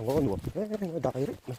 A ngaw nuam hle mai dai reuh mai.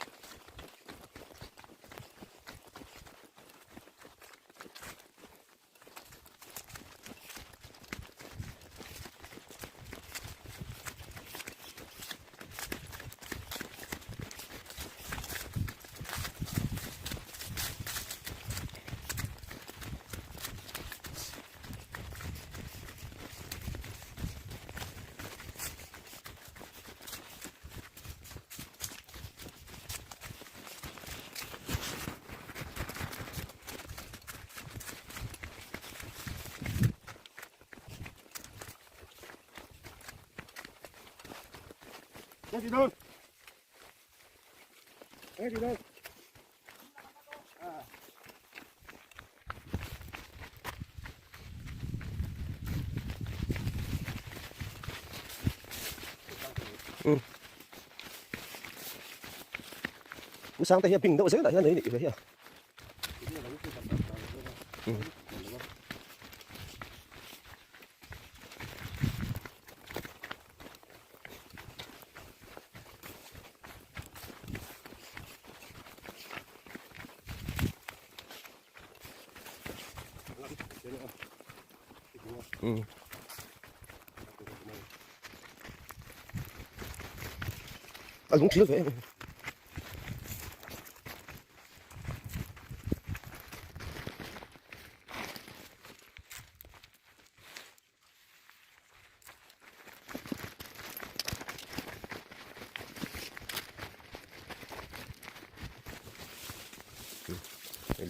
Pu Sangte hi a bing deuh zel ah hian ei nih ve hi a. A lung thil ve em em.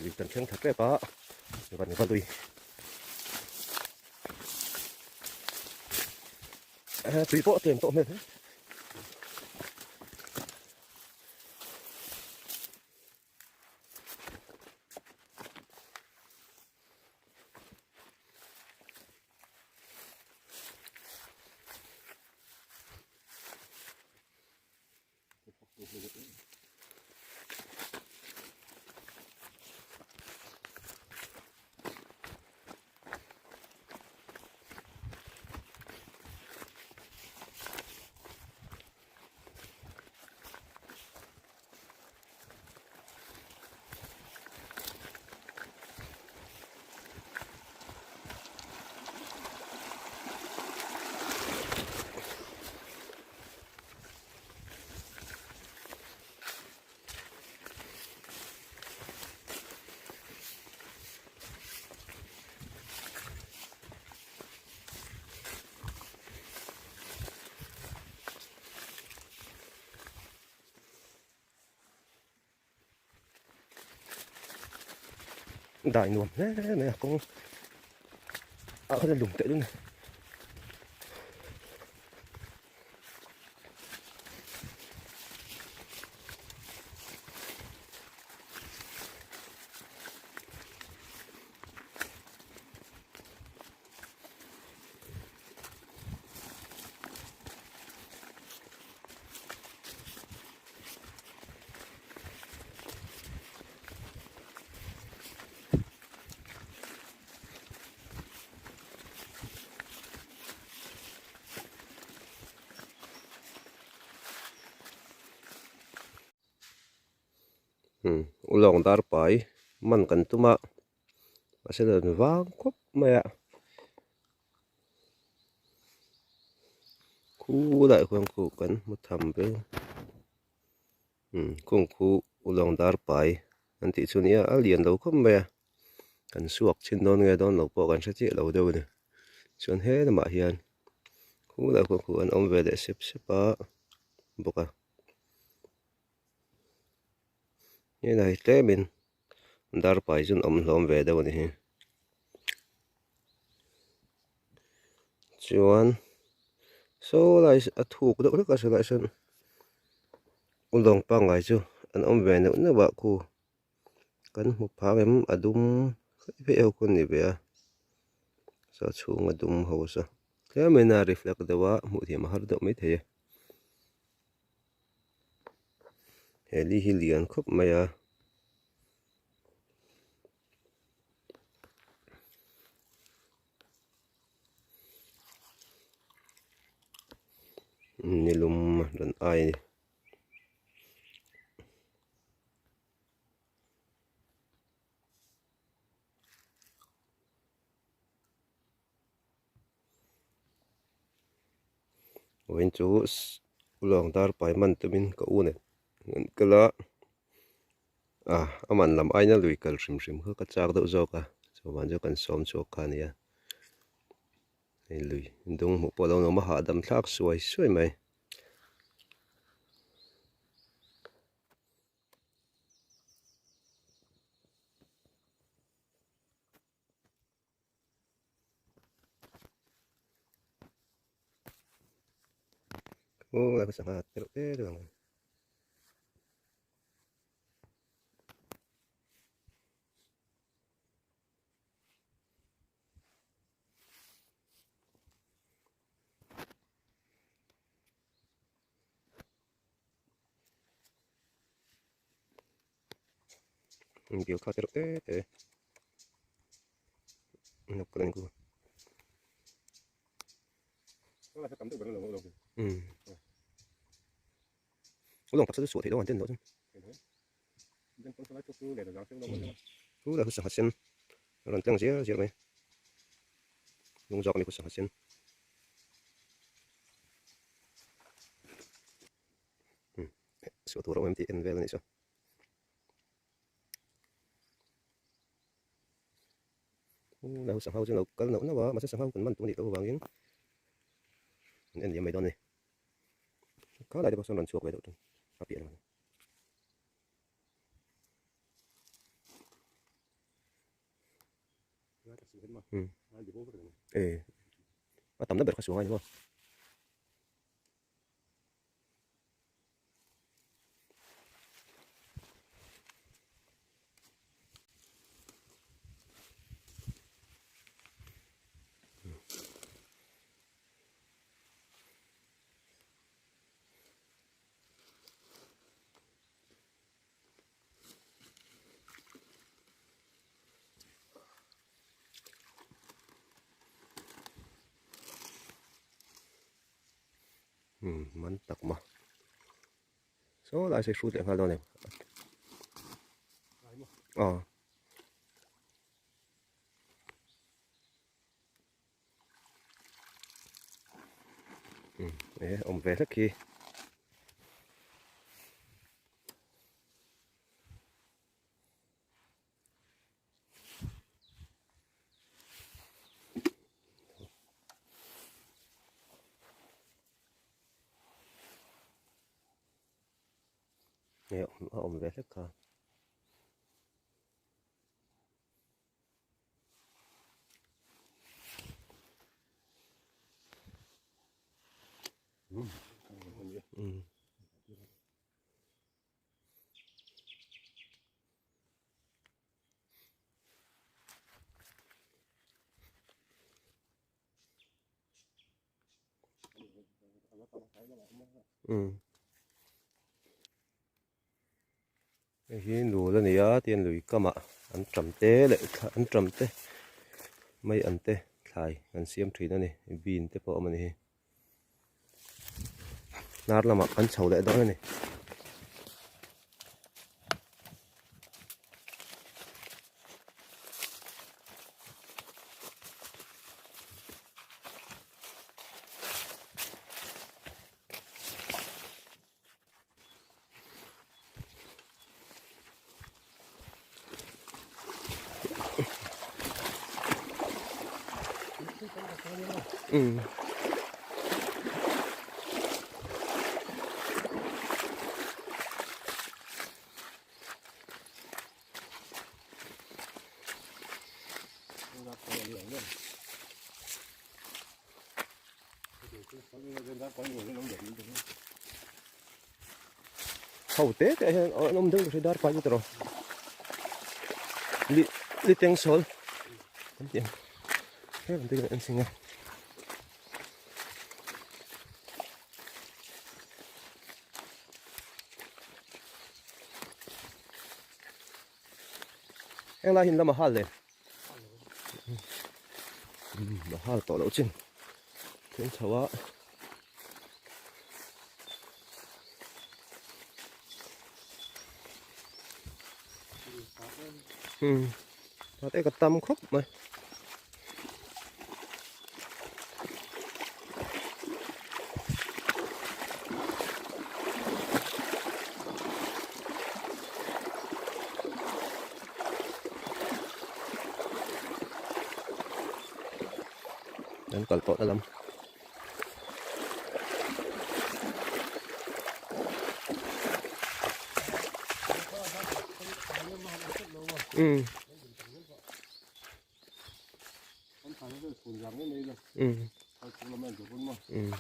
Lui kan thleng tha tep a van va lui tui pawh a tlem tawh hmel hle. Dai nuam hle mai a kawng ah khan a lum teh dun a. Ulawng dar pai man kan tum a mahse dan vang khawp mai a khulaiah khuan khu kan hmu tham ve kung khu ulawng dar pai an tih chu nia a lian lo khawp mai a kan suak chhin dawn nge dawn lo pawh kan hre chiah lo deuh a ni chuan he lamah hian khulaiah khuan khu an awm ve leh sep sep a bawk a. Helai tlemin dar pai chu an awm hlawm ve deuh a ni hi chuan saw lai a thuk deuh hlek a saw lai sawn ulawng pangngai chu an awm ve neuh neuh a khu kan hmu phak em a dum hlei ho khu an ni ve a saw a chhung a dum ho saw tlemin a reflect deuh a hmuh thiam a har deuh maithei a. He li hi lian khawp mai a. Nilum rawn ai a ni. Vawiin chu ulawng dar pai man tumin ka u nen an kal a ah a man lam aina lui kal hrim hrim kha ka chak deuh zawk a chuvang chu kan sawm chhuak kha a ni a hei lui dung hmuh pawh a lo nuam a hahdam thlak suai suai mai. Aw lai sangha te reuh te te ang. Dil kha te reuh te te Ulawng taksa chu suah theih dawn an ten loh chuan. Chu lah chu sangha sen a rawn tlang ziar ziar mai. Lung zawk a ni khu sangha sen. Suah tur a awm em tih en vel a nih chu. Lo sangha chu lo kal nauh nauh a mahse sangha kan man tur a nih loh avangin an en liam mai dawn a ni khalai te pawh sawn rawn chhuak ve deuh thung a piah lamah e a tamna ber kha suang a ni maw. Umm man tak maw saw lai saw i hrut leh nghal dawn em aw umm e awm ve hlek hi. A awm ve hlek kha. Um. Hei hi nul a ni a tihian lui kamah an ṭam te leh an ṭam te mai an te thlai an siam ṭhin a ni bean te pawh a awm a ni hi. Hnar lamah kan chho leh dawn a ni. Um. Ho te te ah hian an awm deuh hri dar pai chu tawh li li teng sawl an tih ang he lam te hian an sing a. Heng lai hi in lama hal le. A hal tawh loh chin thil chho a um te ka tam khawp mai. Kan kal tawhna lam. Um. Um. Um.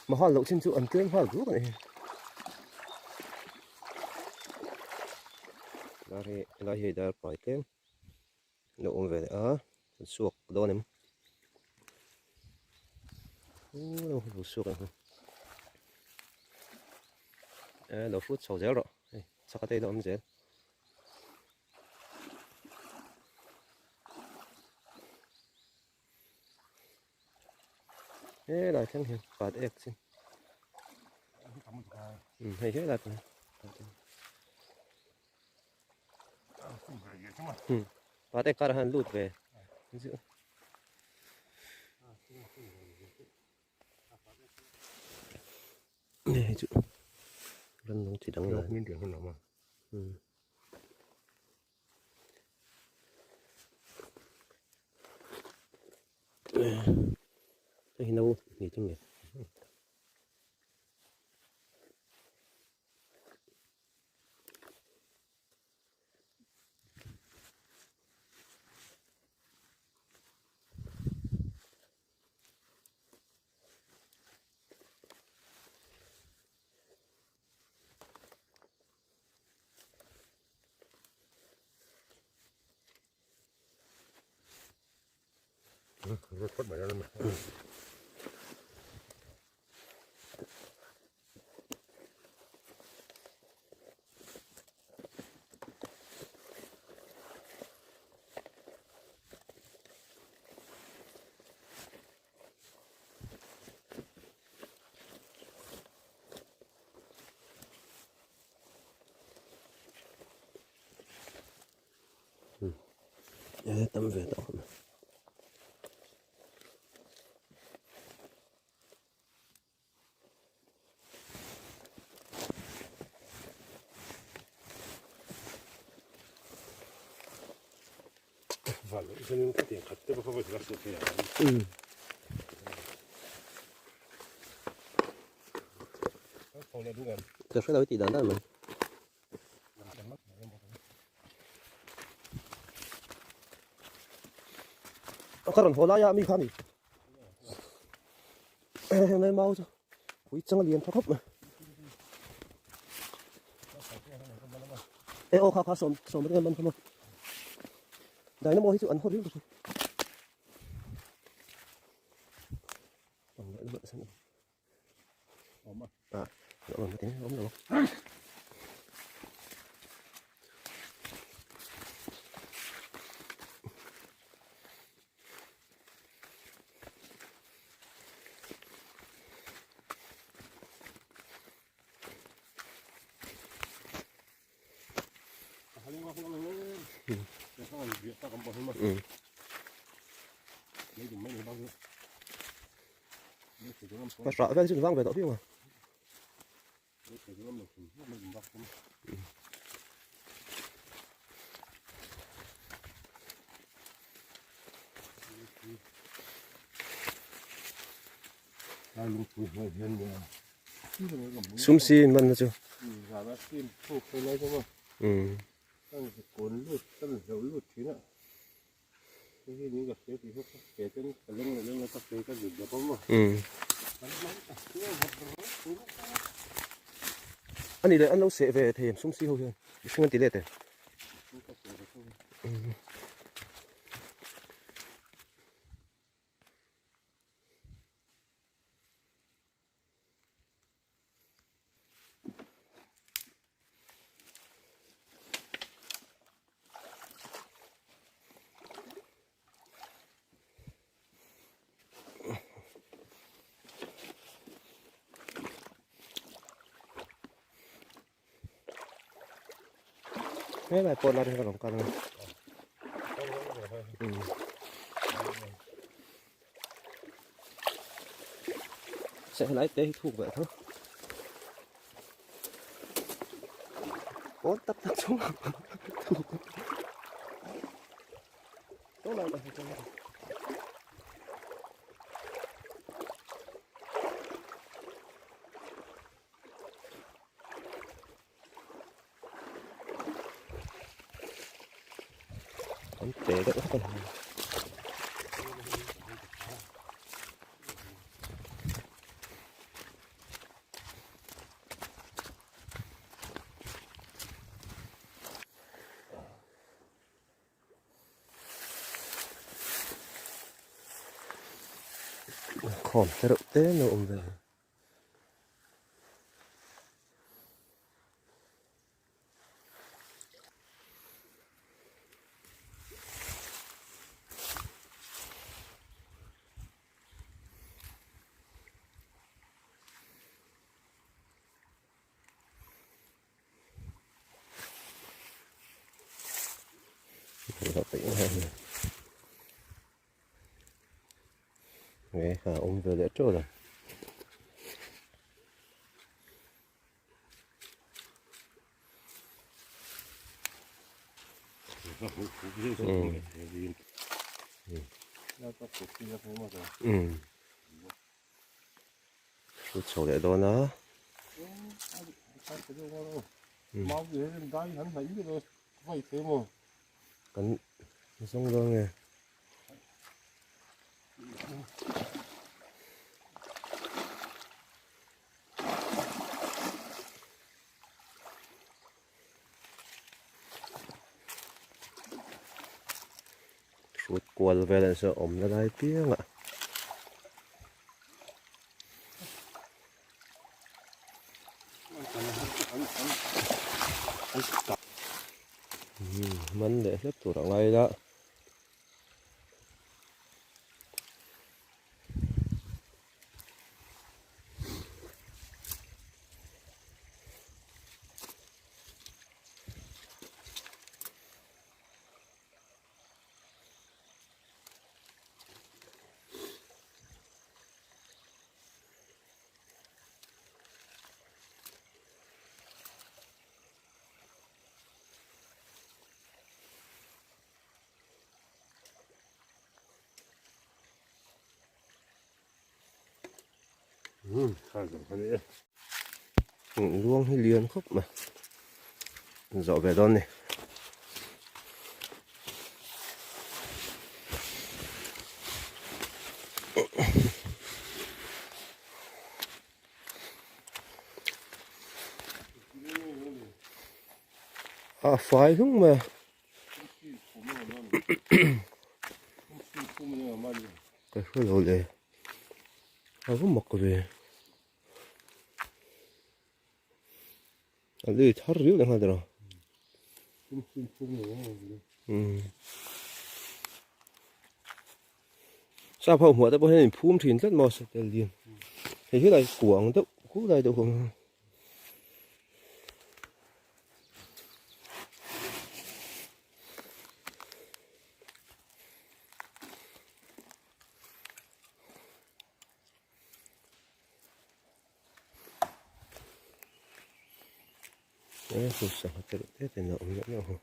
Mahal loh chin chu an tlem nghal duak a ni. Dar hi helai hi dar pai tlem lo awm ve leh a an chhuak dawn em lo chhuak ang e lo hrut chho zel rawh hei chaka te ilo awm zel. Helai thleng hian pat ek chin hei helai pawh hi pat ek karah hian lut ve hei chu rannung chi dang lai Hei hi no ni chu nge. E tam ve tawh khawp mai. Ka hre lo i tih dan dan mai. Ka rawn haw lai a mi kha ni. Heng mau chu pui chang a lian tha khawp mai. E aw kha kha sawm sawm ringa man kha maw. Dynamo hi chu an hawt riau. À, lỗ rồi tiếng ống rồi. Ừ. Ka hrah vel chu vang ve tawh viau a. Sum si in man na chu. Um. Ani leh an lo seh ve thei em sum si ho hian mihring an ti let em. Helai pawh la ri ka lo kal a. Sẽ helai te hi thuk ve tho. Pawn tak tak chung thuk. Tawh lai tak hi chuan. An te deuh hlek a ni. Khawm te reuh te an lo awm ve. Nge kha awm ve leh teuh lo. Hrut chho leh dawn a. Kan zawng dawn nge. Hrut kual vel an sawi awmna lai piang ah. Man leh hlek tur a ngai la. Luang hi lian khawp mai zawh ve dawn ni. A fai hlung mai a. Ka hre lo le a va mak ve a lui thar riau leh nghal tawh sap ho hmuah te pawh hian in phum thin tlat maw satel lian hei hi lai kuang deuh khulai deuh kha. E hu sangha te reuh te te a awm neuh neuh a.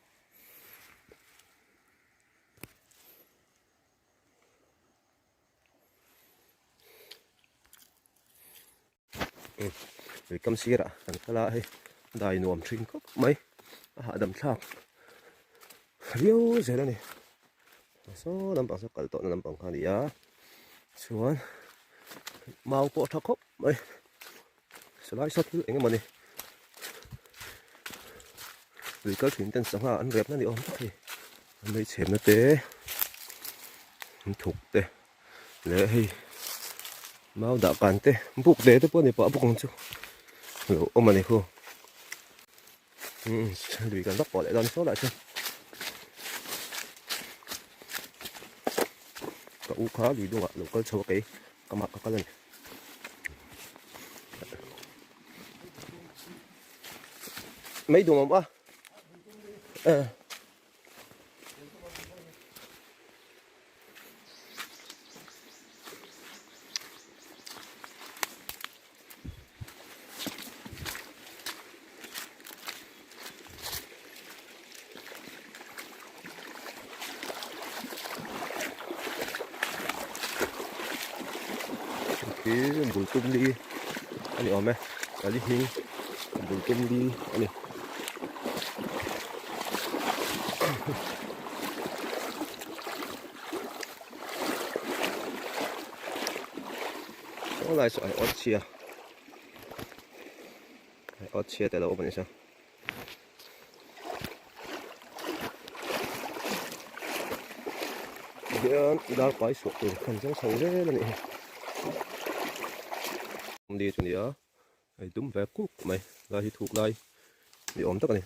Lui kam sirah kan kal a hei dai nuam thin khawp mai a hahdam thlak viau zel a ni saw lampang saw kal tawhna lampang kha a ni a chuan mau pawh a tha khawp mai salai saw thil eng emaw ni lui kal thin ten sangha an repna ni awm tak hi an lei chhemna te an thuk te. Leh hei mau dah kan te buk ve te pawh a ni pah bawk ang chu lo awm a ni khu lui kan vak pawh leh dawn saw lah chuan ka u kha lui dungah lo kal chho a kei ka mah ka kal a ni. Mai dum awm a. Khi bul tum li a ni awm e a li hming bul tum li a ni. Saw lai saw aiawt chhia aiawt chhia te lo awm a ni sa. Hian dar pai suah tur khan chang chho zel a nih hi. Ni chu ni a hei dum ve kuk mai lai hi thuk lai ni awm tak a ni.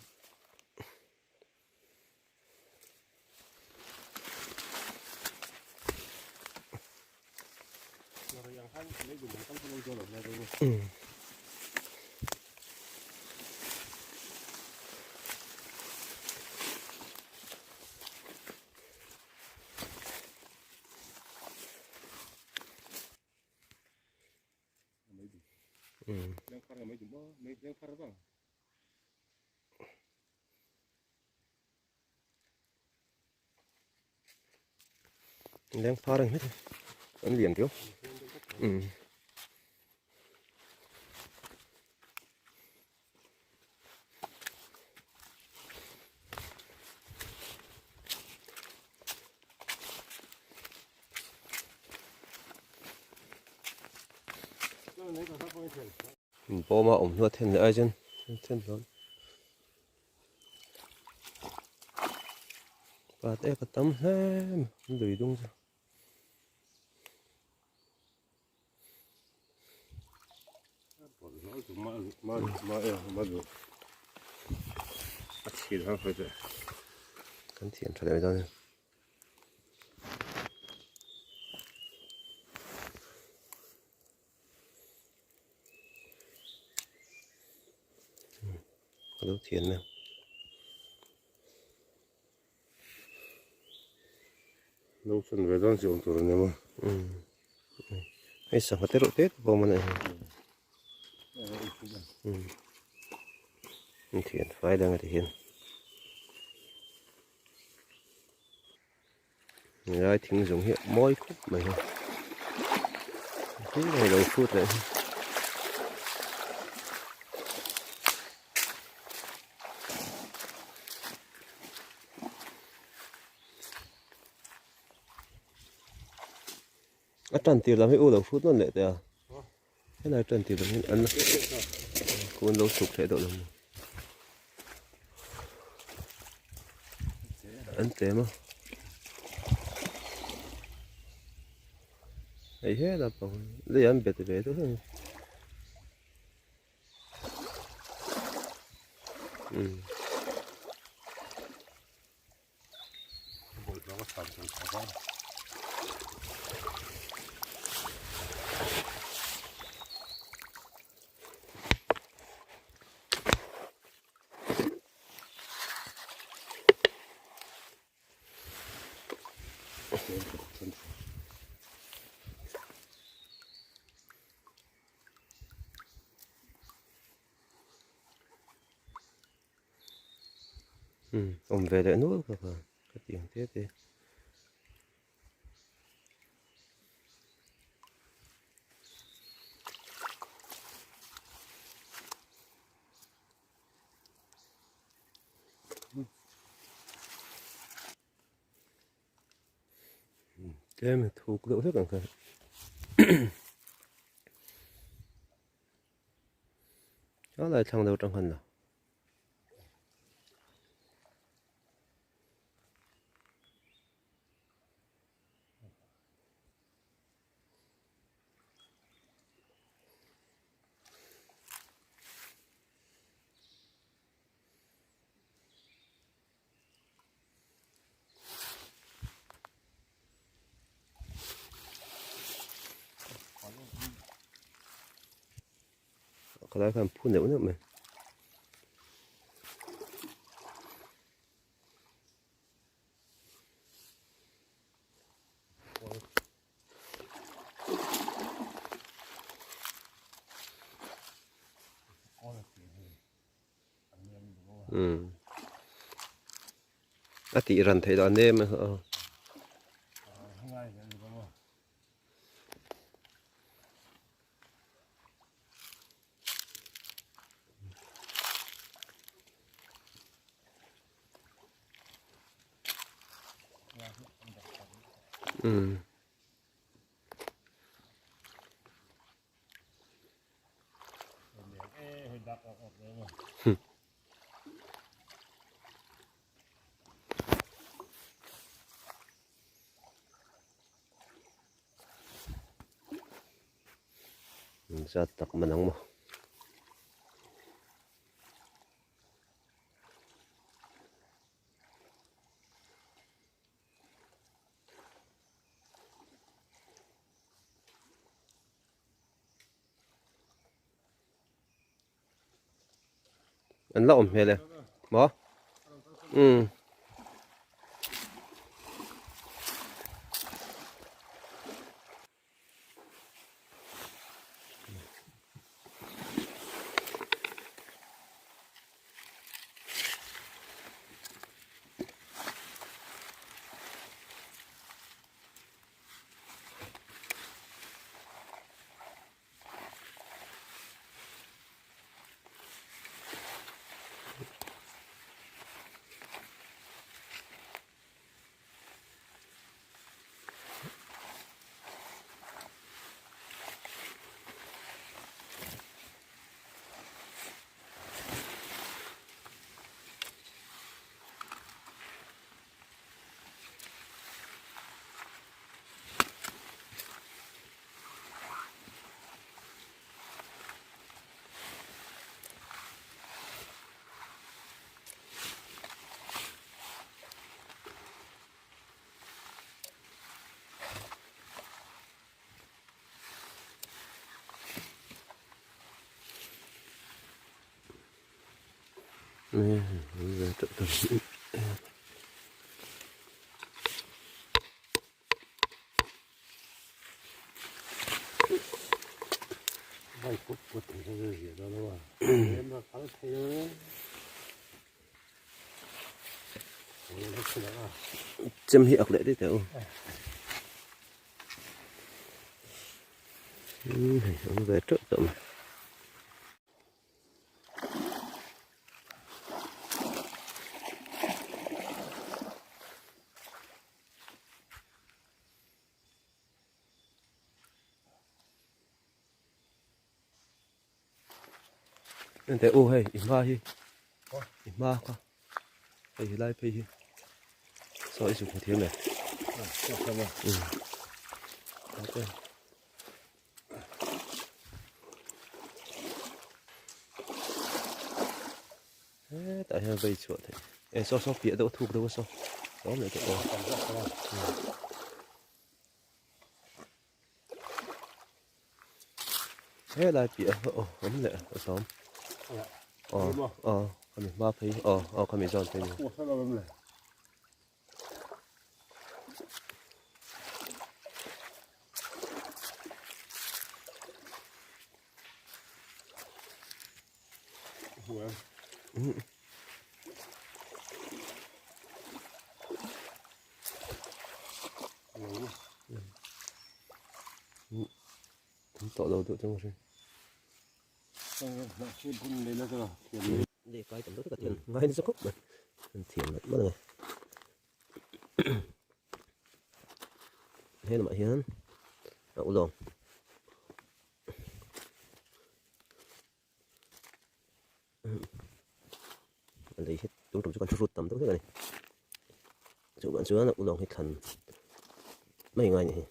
Leng phar ang hmet an lian viau um bawma awm hnuah then leh ai chuan then hlawm Pat ek a tam hle mai lui dung chu. Kan thiam tha leh dawn e. Ka lo thian mai ang. No chan ve dan chi awm tur a ni maw? Hei sangha te reuh te te pawh a awm a nih hi. An thian fai dang a ti hian. Helai thing zawng hi mawi khawp mai hi hei hei lo hrut leh hi a tan tir lam hi u lo hrut nawn leh teh a helai tan tir lam hi an kun lo chhuk theih deuh lo an tlem a hei he lampang lei an bet ve deuh hlek umm. Awm ve leh nual kha kha ka ti ang te te. Tlem thuk deuh hlek ang kha. A lai thlang deuh atang khan la. Khalai khan phu neuh neuh mai. A tih ran theih loh a nem a. Zat tak man ang maw. An la awm hmel e maw umm. Chem hi ak leh daih teh u. Hei awm ve teuh tawh mai. Enteh u hei i hma hi i hma kha hei helai phei hi saw i zuk hmu thiam em hetah hian vei chhuah theih e saw saw piah deuh thuk deuh a saw awm leh tawh Helai piah a aw awm leh a sawm aw aw khami hma phei aw aw khami zawn phei ni Tawh lo deuh chu Leh kai tam deuh ka thiam ngai nasa khawp mai an thiam ngat mai a ni he lamah hian a ulawng a lei hi tun tum chu kan hrut tam deuh hlek a ni chuvang chuan a ulawng hi thlan mai ngai a ni hi.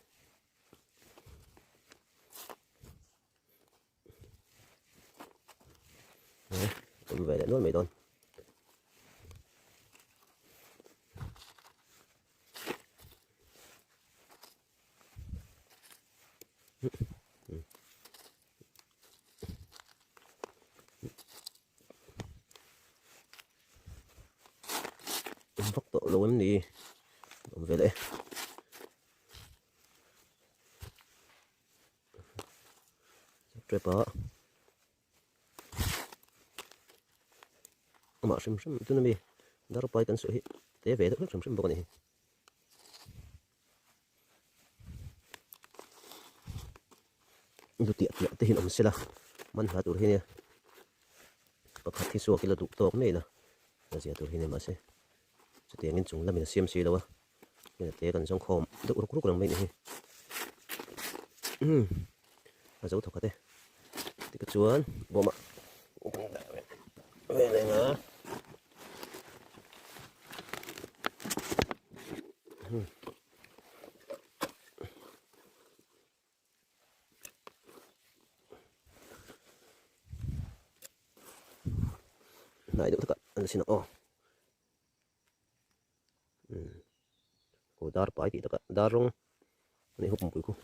Awm ve leh nual mai dawn. Awm vak tawh lo em ni awm ve leh e. Trap a amah hrim hrim tuna mi darpai kan suah hi te ve deuh hlek hrim hrim bawk a ni hi. Lu tiah tiah te hian awm sela man hla tur hi nia pakhat hi suak ila duh tawk mai ila a zia tur hi nia mahse chutiangin chung lamin a siam si lo a heng te kan zawng khawm deuh ruk ruk reng mai a ni hi a zo thawk a te tikah chuan bawmah. Ve leh nga. Hnai deuh takah an la sin ang aw. Aw dar pai tih takah dar rawng a nih hawk pui khu.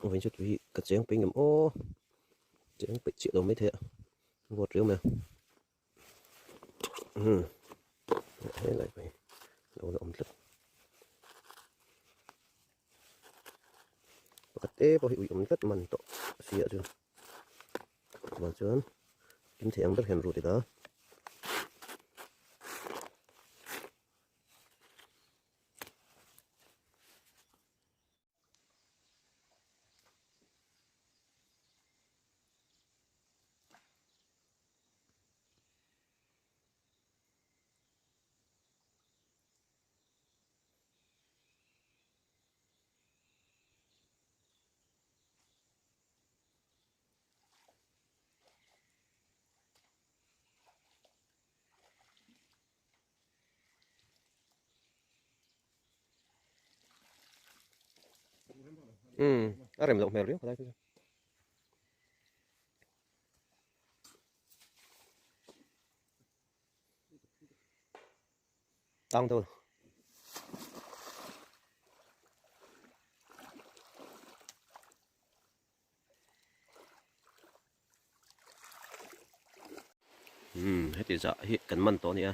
Vawiin chu tui hi ka cheng peng em aw cheng peih chiah lo maithei a vawt riau mai a umm helai pawh hi lo la awm tlat pakhat te pawh hi ui awm tlat man tawh si ah chuan chuvang chuan kim thei ang ber hian rut ila. Umm a rem loh hmel riau khalai chu. Tang deuh. Umm heti zah hi kan man tawh a ni a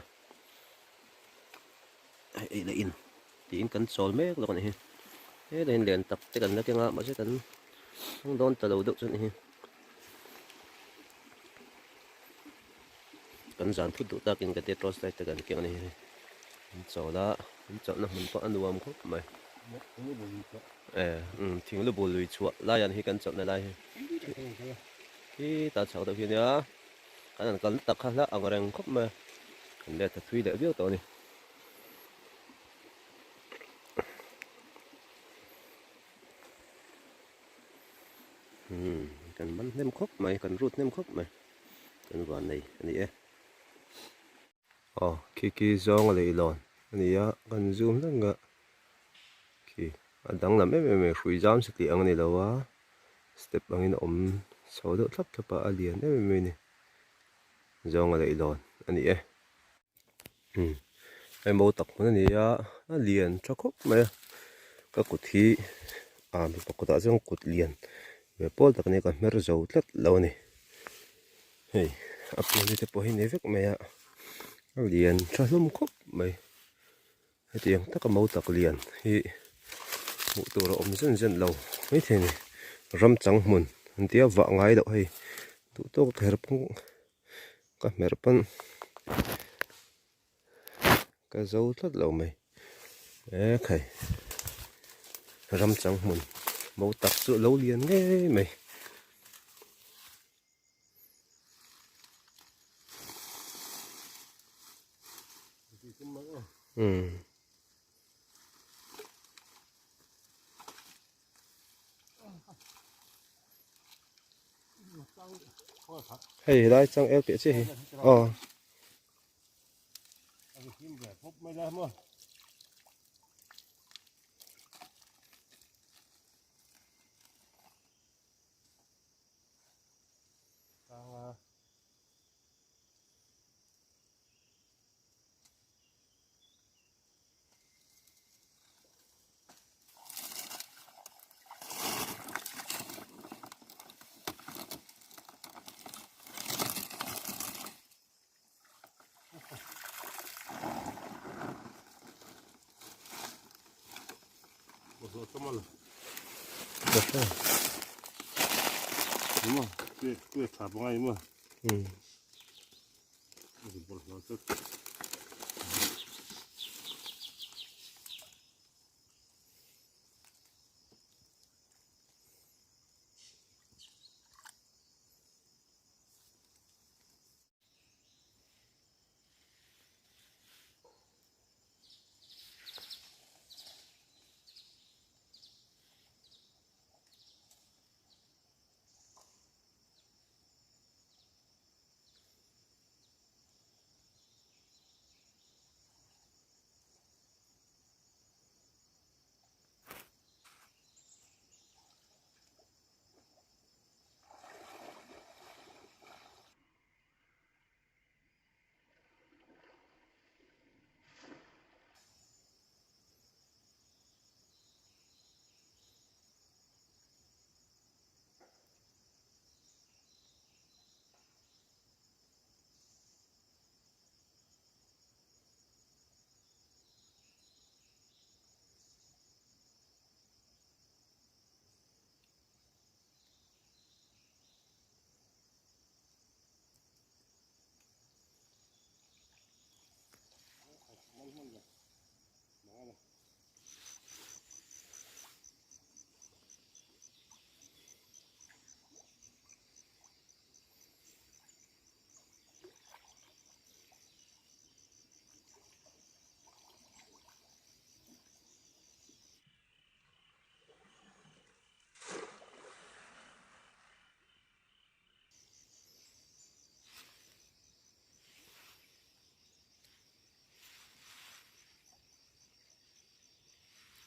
hei ei leh in tiin kan chawl mek lawk a ni hi hetah hian lian tak te kan la keng a mahse kan hmang dawn ta lo deuh chu a ni hi kan zan thut duh takin ka tia torch light te kan keng a ni hi an chawl a an chawlhna hmun pawh a nuam khawp mai. Thing lu bul lui chhuah lai an hi kan chawlhna lai hi khi ta chho deuh hi ania kan han kal tak kha hla ang reng khawp mai a kan let ta thui leh viau tawh a ni. Kan man hnem khawp mai kan rut hnem khawp mai kan van nei a ni e. Aw khi khi zawng a leihlawn a ni a kan zoom hlek a khi a danglam em em mai hrui zam satliah ang a ni lo a step angin a awm chho deuh thlap thlap a a lian em em mai a ni zawng a leihlawn a ni e umm hei mo tak hmun a ni a a lian tha khawp mai a ka kut hi ah mipa kutah chuan kut lian ve pawl tak a ni a ka hmer zo tlat lo a ni. Hei a pian te pawh hi ni vek mai a a lian tha hlawm khawp mai hetiang taka mau tak lian hi hmuh tur a awm zen zen lo maithei a ni ram chang hmun an tia vah ngai loh hei duh tawk ka her pawng ka hmer pawn ka zo tlat lo mai ekhai ram chang hmun mau tak chu a lo lian ngei mai. Umm. Hei helai chang el piah chiah hi. Aw.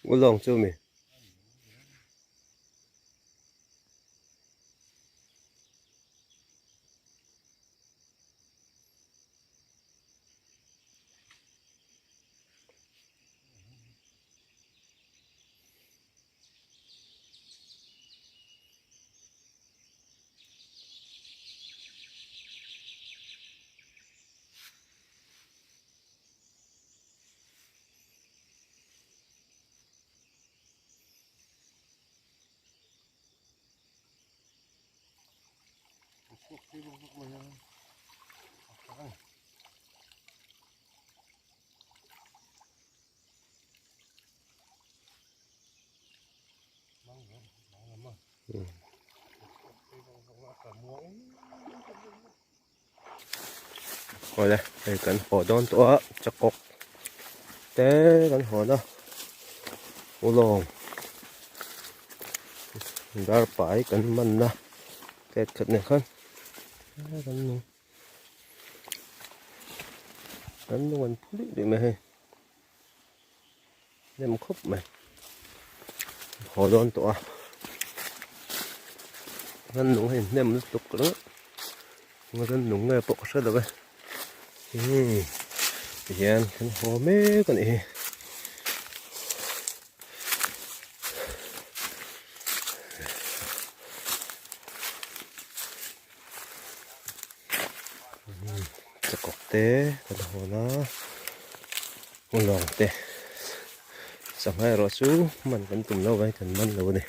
Ulawng chu mi. Awle hei kan haw dawn tawh a chakawk te kan hawn a ulawng dar pai kan man a tet khat nen khan kan nung kan nung an phu luih luih mai hei. Hnem khawp mai haw dawn tawh a rannung hei hnem lutuk ringawt rannung nge pawh ka hre lo e umm tihian kan haw mek a nih hi chakawk te kan hawn a ulawng te sangha erawh chu man kan tum lo vai kan man lo a ni.